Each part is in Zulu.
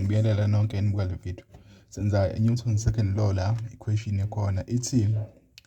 Ngiyanibingelela nonke enibuka le video. Senza i-Newton second law la, equation yakhona ithi,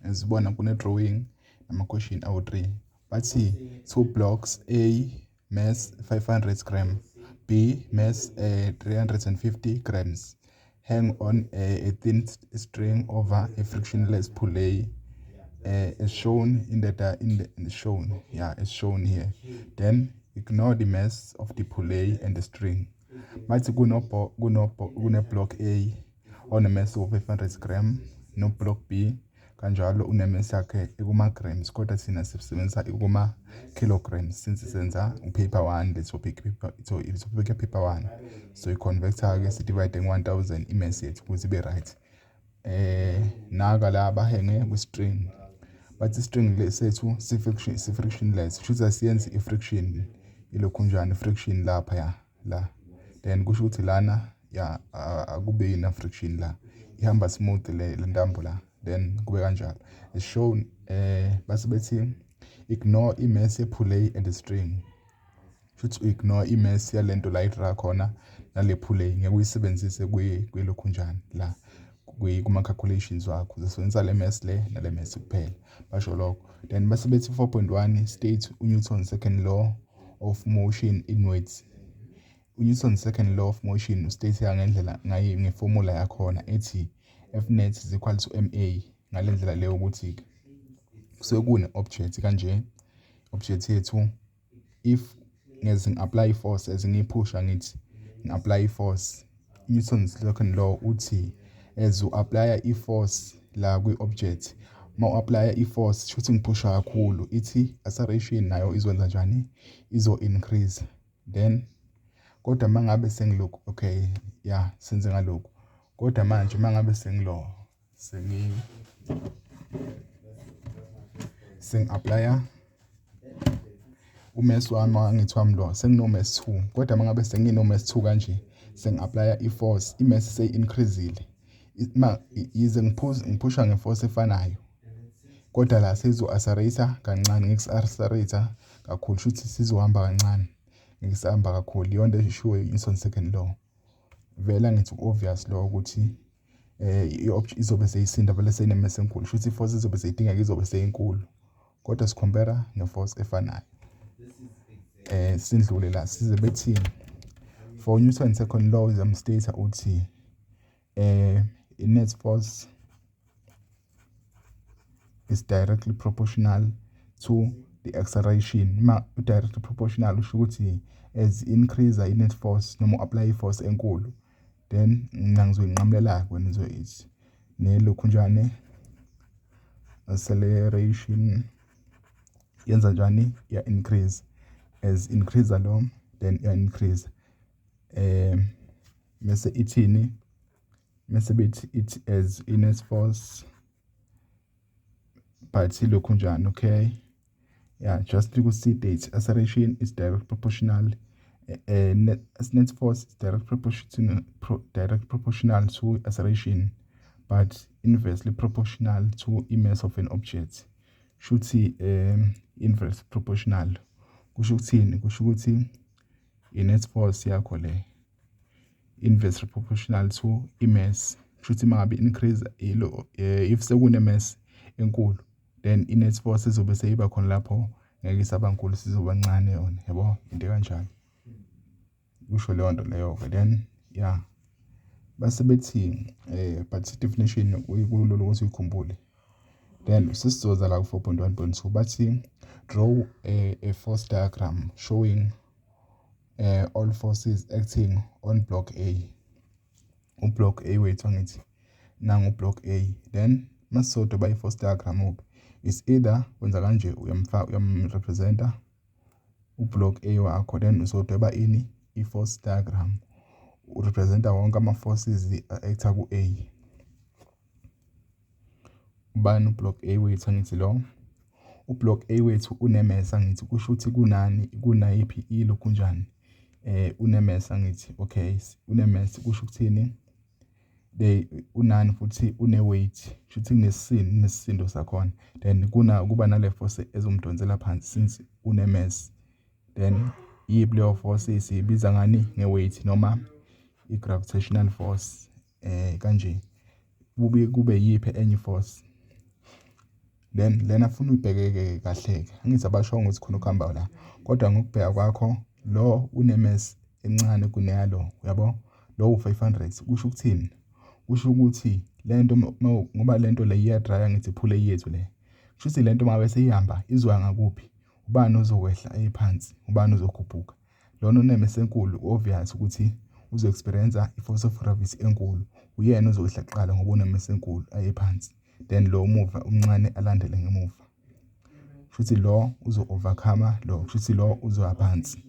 ezibona kune-drawing nama-question awu-3. Bathi two blocks, A mass 500 gram, B mass 350 grams, hang on a thin string over a frictionless pulley, as shown in the, in the, in the shown, yeah, as shown here. Then ignore the mass of the pulley and the string. Bathi kune-block A one-mass of 500 gram, no-block B kanjalo une-mass yakhe ikuma-grams, kodwa thina sisebenzisa ikuma-kilograms since senza u-paper 1, le topic paper, so i-topic ya-paper 1. So i-converter-ke si-divide nge-1000 i-mass yethu ukuze ibe right. Naka la bahenge kwi-string, bathi i-string le sethu si-friction, si-frictionless, kusho ukuthi asiyenzi i-friction, ilokhu njani i-friction lapha ya la, then kusho ukuthi lana ya akube ina friction la, ihamba smooth le ntambo la, then kube kanjalo as shown. Base bethi ignore i-mass ye-pulley and the string, futhi ignore i-mass yalento la i-draw khona nale pulley, ngeke uyisebenzise kwilokhu njani la kuma-calculations wakho, uzosebenzisa le mass le nale mass kuphela, basho lokho. Then base bethi 4.1 state uNewton second law of motion in words. uNewton second law of motion ustate ngendlela ngayi ngeformula yakhona ethi F net is equal to ma, ngale ndlela leyo ukuthi kusuke kune object kanje, object yethu if ngeze ngi-apply force as ngiyiphusha, ngithi ngi-apply force, Newton's second law uthi as u-apply i-force la kwi-object, uma u-apply i-force shuthi ngiphusha kakhulu, ithi acceleration nayo izokwenza njani, izo-increase. Then kodwa uma ngabe sengilokhu, okay, ya, senze ngalokhu, kodwa manje uma ngabe sengilo sengi sengi-applya u-mass wami, angithi wami lo sengino-mass 2, kodwa uma ngabe sengino-mass 2 kanje, sengi-applya i-force, i-mass seyi-increase-ile, ma yize ngiphusha nge-force efanayo, kodwa la seyizo-accelerate kancane, ngeke accelerate kakhulu, shuthi sizohamba kancane, ngeke sihamba kakhulu. Iyona nto eshiwo i-Newton second law. Vele angithi obvious lo ukuthi izobe seyisinda vele, seyine-mass enkulu, shuthi i-force izobe seyidingeka, izobe seyinkulu, kodwa si-compare nge-force efanayo. Sindlule la size bethi for Newton second law izam-state uthi i-net force is directly proportional to the acceleration. Ma directly proportional usho ukuthi as increase i-net force noma u-apply i-force enkulu, then mina ngizoyinqamulela wena uzoyithi nelokhu njani acceleration yenza njani, ya increase, as increase lo then ya increase. Bese ithini? Bese bethi it as i-net force but ilokhu njani, okay, yeah, just ukuthi date acceleration is direct proportional, net force is direct proportional to acceleration but inversely proportional to mass of an object. Shuthi inverse proportional kusho ukuthini? Kusho ukuthi i-net force yakho le inversely proportional to i-mass, kusho uma ngabe increase ilo, if sekune mass enkulu, then i-net force izobe seyiba khona lapho, ngeke isaba nkulu, sizoba ncane yona, yabo, into kanjalo, kusho leyo nto leyo-ke. Then yeah, base bethi but definition kulula ukuthi uyikhumbule. Then sesizoza la ku 4.1.2, bathi draw a force diagram showing all forces acting on block A. U-block A wethu, angithi nangu block A. Then masisodwa i-force diagram uphi, is either wenza kanje, uyamfaka, uyamrepresenta u-block A wakho, then uzodweba ini, i-force diagram, urepresenta wonke ama-forces a-acta ku-A. Ubani u-block A wethu? Angithi lo u-block A wethu une-mass, angithi kusho ukuthi kunani, kunayiphi ilokhu njani, une-mass, angithi, okay, une-mass kusho ukuthini? They unani futhi une-weight, kusho ukuthi kunesisindo, nesisindo sakhona, then kuna kuba nale force ezomdonsela phansi since une-mass. Then yiphi leyo force? Siyibiza ngani? Nge-weight noma I-gravitational force kanje, kubuye kube yiphi enye force? Then lena funa uyibheke-ke kahle-ke. Angithi abashongo ukuthi khona ukuhamba la, kodwa ngokubheka kwakho lo une-mass encane kuneyalo, uyabo? Lo u-500 kusho ukuthini? Kusho ukuthi lento, ngoba lento le iya-drag-a, ngithi i-pulley yethu le, kusho ukuthi lento uma ngabe seyihamba izoya ngakuphi? Ubani ozokwehla ephansi? Ubani ozokhuphuka? Lona one-mass enkulu, obvious ukuthi uzo-experience i-force of gravity enkulu. Uyena ozokwehla kuqala ngoba une-mass enkulu, aye phansi, then lo umuva umncane alandele ngemuva. Shuthi lo uzo-overcome lo, shuthi lo uzoya phansi,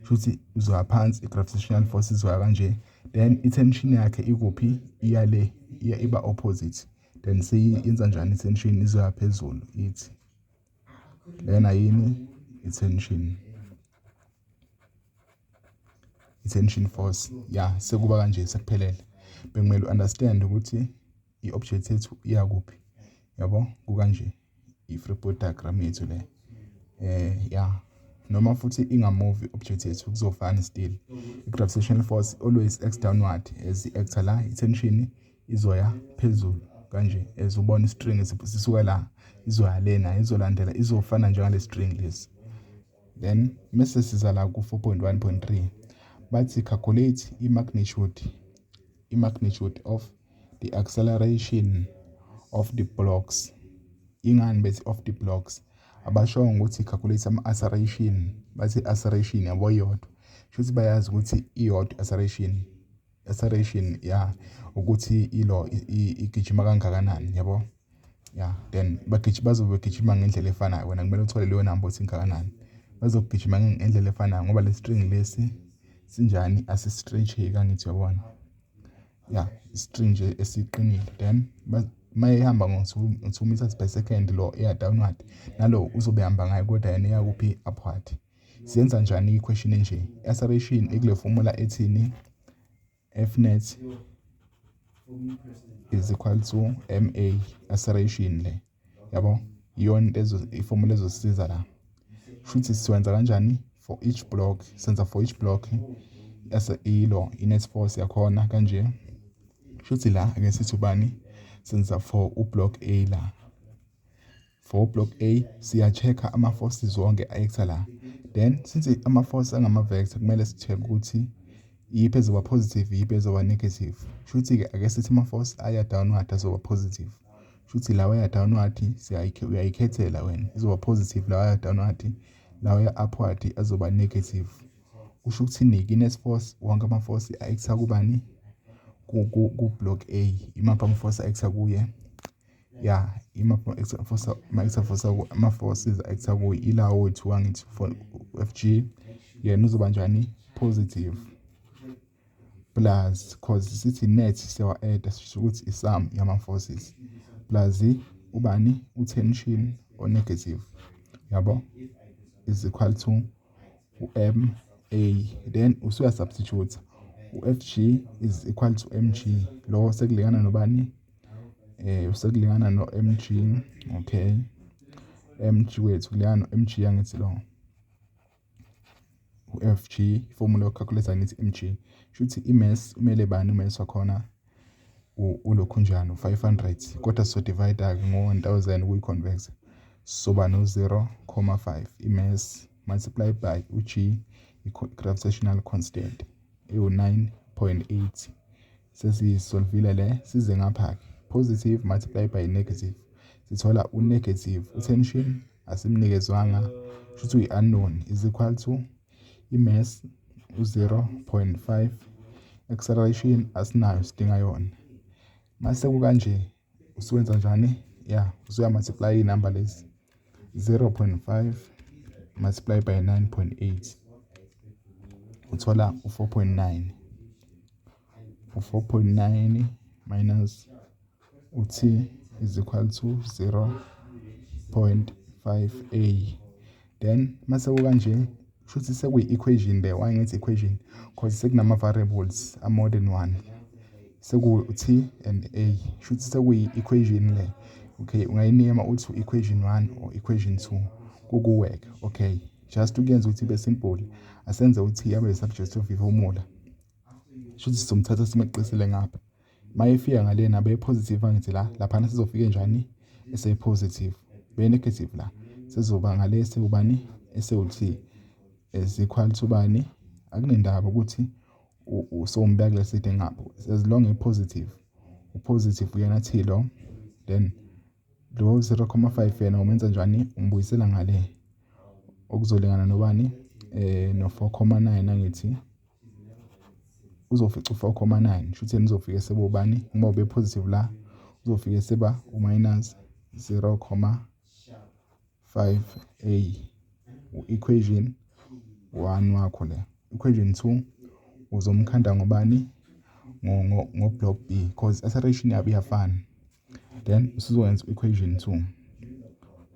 shuthi uzoya phansi, i-gravitational force izoya kanje. Then i-tension yakhe ikuphi? Iya le, iya iba opposite. Then seyenza njani i-tension? Izoya phezulu. Ithi lena yini? I-tension, i-tension force ya. Sekuba kanje, sekuphelele. Bekumele u-understand ukuthi i-object yethu iya kuphi, yabo? Kukanje, i-free body diagram yethu le. Ya, noma futhi inga-move i-object yethu, kuzofana still. I-gravitational force always acts downward as i-acta la, i-tension izoya phezulu kanje. As ubona i-string sisuka la, izoya lena, izolandela, izofana njengale string lesi. Then mase siza la ku 4.1.3, bathi calculate i-magnitude of the acceleration of the blocks. Ingani bethi of the blocks? Abashongo ukuthi calculate ama-acceleration, bathi acceleration, yabo, iyodwa. Shuthi bayazi ukuthi iyodwa acceleration ya, ukuthi ilo igijima kangakanani, yabo? Ya, then bagijima, bazobe begijima ngendlela efanayo. Wena kumele uthole leyo number ukuthi ingakanani. Bazogijima ngendlela efanayo ngoba le string lesi sinjani? Asi-stretch-eki, angithi uyabona? Ya, string nje esiqinile. Then uma ehamba ngo-2 meters per second, lo eya downward, nalo uzobe ehamba ngayo, kodwa yena eya kuphi? Upward. Siyenza njani i-question enje? Acceleration ikule formula ethini? F net is equal to ma, acceleration le, yabo? Iyona into, i-formula ezosiza la. Shuthi siwenza kanjani for each block? Senza for each block ilo i-net force yakhona kanje. Shuthi la ake sithi ubani? Senza for u-block A la. For block A siya-check-a ama-forces wonke a-acta la. Then since ama-force angama-vector, kumele si-check ukuthi iyiphi ezoba positive, iyiphi ezoba negative. Shuthi-ke ake sithi ama-force aya downward azoba positive. Shuthi lawa aya downward uyayikhethela wena, izoba positive lawa aya downward, lawa aya upward azoba negative. Kusho ukuthini-ke i-net force? Wonke ama-force a-acta kubani? Ku-block A. Imaphi ama-force a-acta kuye? Ya, imaphi ama-forces a-acta kuye? Ilawo wethu, angithi? For FG yena uzoba njani? Positive plus, cause sithi net siyawa-add, sisho ukuthi i-sum yama-forces plus ubani? U-tension o-negative, yabo, is equal to u-m a. Then usuya-substitute u-FG is equal to mg. Lo sekulingana nobani? Sekulingana no-mg. Okay, mg wethu kulingana no-mg, angithi? Lo u-FG, formula yoku-calculate ngithi mg. Shuthi i-mass umele bani? U-mass wakhona ulokhunjani? U-500, kodwa sizo-divide-ke ngo-1000 ukuyi-convert, soba no-0.5 i-mass multiply by u-g, i-gravitational constant ewu-9.8. Sesiyi-solvile le. Size ngapha-ke, positive multiply by negative, sithola u-negative. U-tension asimnikezwanga, shuthi uyi-unknown, is equal to i-mass u-0.5, acceleration asinayo, sidinga yona. Mase kukanje, usuwenza njani? Ya, usuya-multiply iy'namba lezi. 0.5 multiply by 9.8, uthola u-4.9. U-4.9 minus u-t is equal to 0.5 a. Then mase kukanje, shuthi sekuyi-equation le. Why ngithi equation? Cause sekunama-variables a-more than one, seku-t and a, shuthi sekuyi-equation le. Okay, ungayi-name uthi equation 1 or equation 2, kukuweka. Okay, just ukuyenza ukuthi ibe simple, asenze u-t abe subject of i-formula. Shuthi sizomthatha simeqisele ngapha. Uma efika ngalena abe-positive angithi la, laphana sizofike njani? Ese-positive. Be-negative la. Sezoba ngale sewubani? Esewu-T. Is equal to bani? Akunendaba ukuthi usowumbeka kule side ngapho. As long e-positive. U-positive uyena T lo. Then lo 0.5 yena umenza njani? Umbuyisela ngale. Okuzolingana nobani? No 4.9 angithi. Uzofica u-4.9, shuthi yena uzofika sebobani? Uma ube positive la, uzofika seba u-minus 0.5 a. U-equation 1 wakho le. Equation 2 uzomkhanda ngobani? Ngo-block B, because acceleration yabo iyafana. Then usuzokwenza equation 2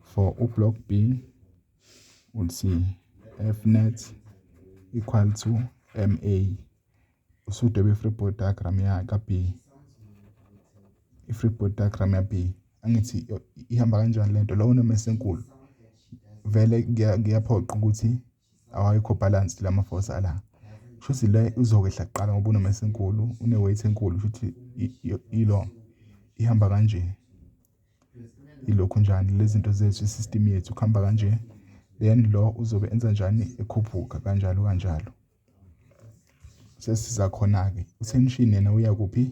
for u-block B, uthi F net equal to MA. Usudwebe i-free body diagram ya ka-B, i-free body diagram ya B angithi ihamba kanjani lento? Lo une-mass enkulu vele, kuyaphoqa ukuthi awayikho balance lama force ala. Shuthi le uzokwehla kuqala ngoba une-mass enkulu, une-weight enkulu. Shuthi ilo ihamba kanje, ilokhu njani lezi zinto zethu, i-system yethu kuhamba kanje. Then lo uzobe enza njani? Ekhuphuka kanjalo kanjalo. Sesiza khona-ke u-tension yena uya kuphi?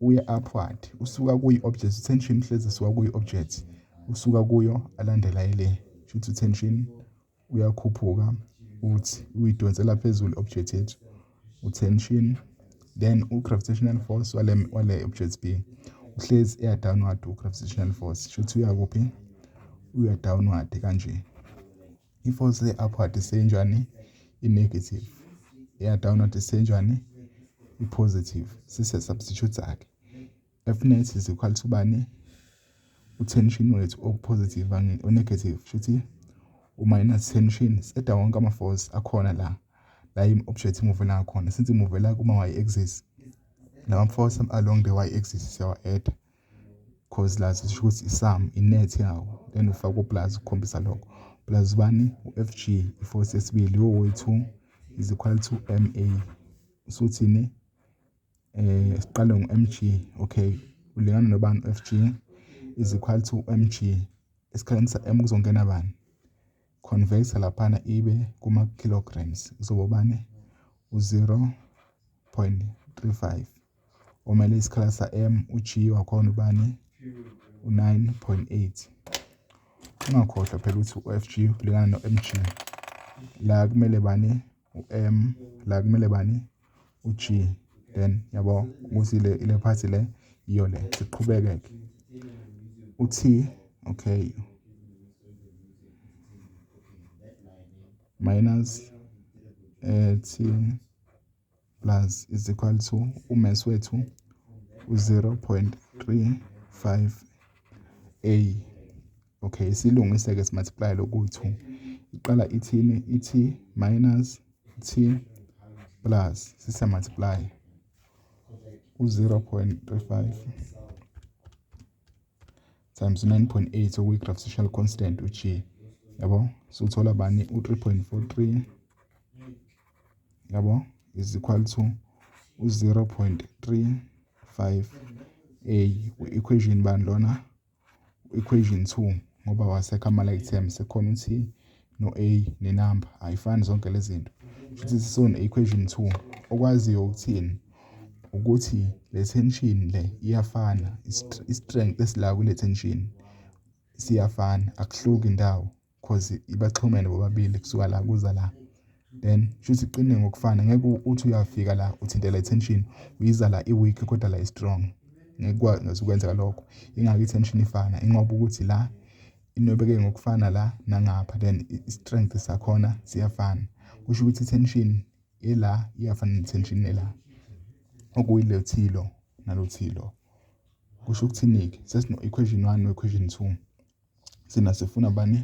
Uya upward, usuka kuyi-object. U-tension uhlezi esuka kuyi-object, usuka kuyo alandela ile. Shuthi u-tension uyakhuphuka, uthi uyidonsela phezulu i-object yethu u-tension. Then u-gravitational force wale object B uhlezi eya downward. U-gravitational force shuthi uya kuphi? Uya downward kanje. I-force e-upward isenjani? I-negative. Eya downward isenjani? I-positive. Sise-substitute-ke F net is equal to bani? U-tension wethu oku-positive, o-negative, shuthi u-minus tension. Si-adda wonke ama-force akhona la i-object imuvela ngakhona. Since imuvela kuma-y axis, lawa force along the y axis siyawa-adda, cause la sisho ukuthi i-sum, i-net yawo. Then ufake u-plus ukukhombisa lokho. Plus bani? U-Fg, i-force yesibili yo-2, is equal to ma. Usuthini? Siqale ngo-mg. Okay, ulingana nobani? Fg is equal to mg. Esikhaleni sa-m kuzongena bani? Convert laphana ibe kuma-kilograms. Kuzoba ubani? U-0.35 omele isikhala sa-m. U-g wakhona ubani? U-9.8. Ungakhohlwa phela ukuthi u-Fg ulingana no-mg. La kumele bani? U-m. La kumele bani? U-g. Then yabo ukuthi le part le iyo le. Siqhubeke-ke u-t, okay, minus t plus is equal to u-mass wethu u-0.35 a. Okay, silungise-ke, si-multiply loku-2. Iqala ithini? Ithi minus t plus, sise-multiply u-0.35 times 9.8, okuyi-gravitational constant u-g, yabo. Suthola bani? U-3.43, yabo, is equal to u-0.35 a. Equation bani lona? Equation 2, ngoba wasekho ama-like terms, sekhona u-t no-a ne-number, ayifani zonke lezi zinto. Futhi sisona equation 2. Okwaziyo ukuthini? Ukuthi le tension le iyafana, i-strength esila kule tension siyafana, akuhluki indawo, cause ibaxhumene bobabili kusuka la kuza la. Then shuthi iqine ngokufana. Ngeke uthi uyafika la uthintela i-tension, uyiza la i-weak kodwa la i-strong. Ngeke kwazi ukwenzeka lokho. Ingako i-tension ifana, ingoba ukuthi la inwebeke ngokufana la nangapha, then i-strength sakhona siyafana. Kusho ukuthi i-tension ela iyafana ne-tension ela, okuyile T lo nalo T lo. Kusho ukuthini-ke? Sesino-equation 1 no-equation 2. Thina sifuna bani?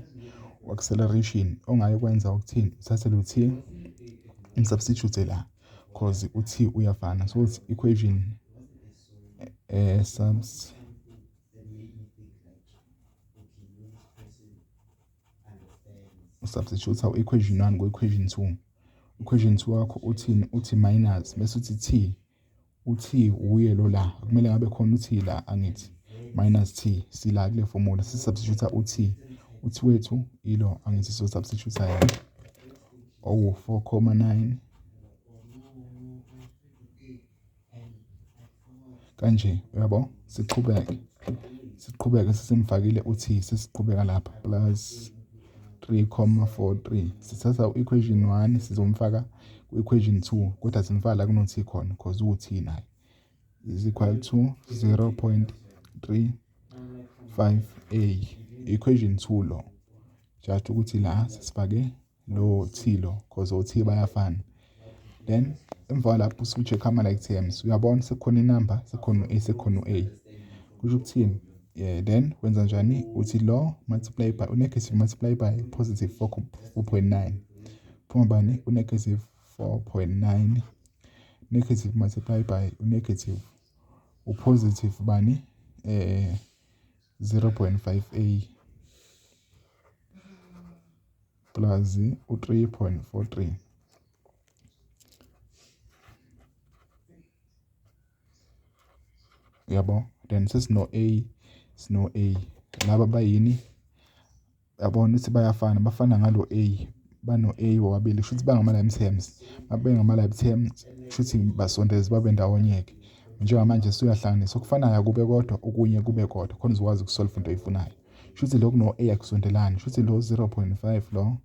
U-acceleration. Ongayokwenza ukuthini? Uthathe lo T um-substitute la, cause u-T uyafana. So it's equation subs u-substitute u-equation 1 ku-equation 2. Equation 2 wakho uthini? Uthi minus bese uthi t, u-t uye lo la, kumele ngabe khona u-t la, angithi minus t. Sila kule formula sisubstitute u-t, u-t wethu ilo, angithi so substitute yena owu 4,9 kanje, uyabo. Siqhubeke sesimfakile u-t, sesiqhubeka lapha plus 3,43. Sithatha u-equation 1 sizomfaka ku-equation 2, kodwa simfaka la kuno-t khona because uwu-t naye, is equal to 0.35 a, equation 2 lo, just ukuthi la sesifake lo t lo because o-t bayafana. Then emva lapho usu-check ama-like terms, uyabona sekukhona inumber, sekukhona u-a, sekukhona u-a, kusho ukuthini? Yeah, then wenza njani? Uthi lo multiply by u-negative multiply by positive 4.9, phuma bani? U-negative 4.9. Negative multiply by u-negative, u-positive bani? 0.5 a plus u-3.43. Yabo, then sesino A, sino A, laba bayini? Yabona ukuthi bayafana, bafana ngalo A, bano A bobabili, kusho ukuthi bangama-like terms. Mabe ngama-like terms, kusho ukuthi basondeze babe ndawonye-ke. Njengamanje suyahlanganisa okufanayo akube kodwa, okunye kube kodwa, khona uzokwazi ukusolve into oyifunayo. Kusho ukuthi lokhu no-A akusondelani, kusho ukuthi lo 0.5 lo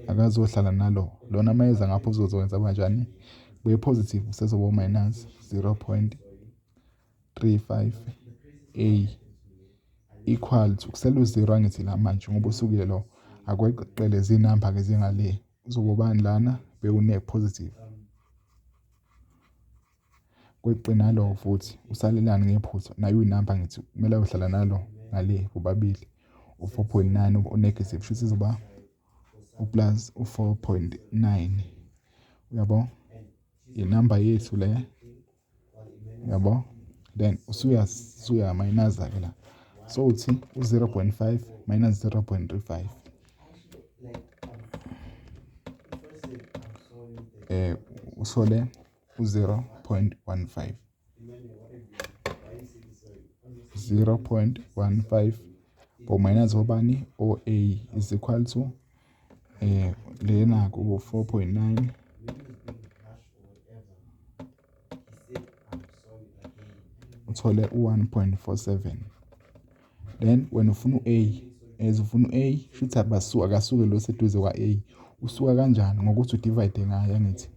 akazohlala nalo lona, mayeza ngapho uzokwenza kanjani? Kube positive, usezoba minus 0.35 a equal to kusele u-0, angithi la manje ngoba usukile lo, akweqele zinamba ke zingale, uzoba ubani lana? Bewune positive, kweqe nalo futhi, usalelani ngephutha nayo uyinamba, ngithi kumele ayohlala nalo ngale bobabili, u-4.9 u-negative, shuthi izoba u-plus u-4.9, uyabo, inamba yethu le, uyabo. Then usuya suya minus ke la, so uthi u-0.5 minus 0.35, usole u-0.15, 0.15 bo minus obani? O A is equal to lena ku 4.9 uthole u-1.47. Then wena ufuna u-A, as ufuna u-A, shuthi abasuka, akasuke lo seduze kwa-A. Usuka kanjani? Ngokuthi udivide ngayo, angithi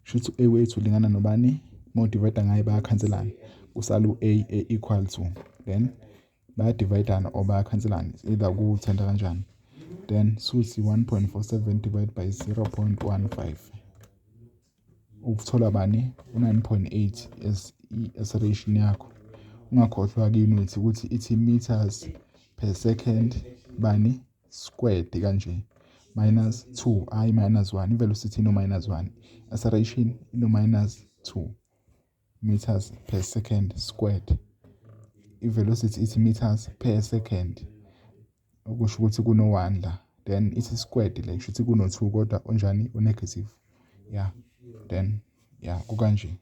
shuthi u-A wethu ulingana nobani? Uma udivide ngaye bayakhanselana, kusala u-A, A equal to, then bayadividana or bayakhanselana, either kuthenda kanjani. Then suthi 1.47 divide by 0.15, ukuthola bani? U-9.8 as i-acceleration yakho. Ungakhohlwa ke unit ukuthi ithi meters per second bani squared kanje, minus 2, i minus 1, i-velocity ino minus 1, acceleration ino minus 2 meters per second squared. I-velocity ithi meters per second, okusho ukuthi kuno-1 la, then ithi squared le, kusho ukuthi kuno-2 kodwa onjani? U-negative. Yeah, then yeah, kukanje.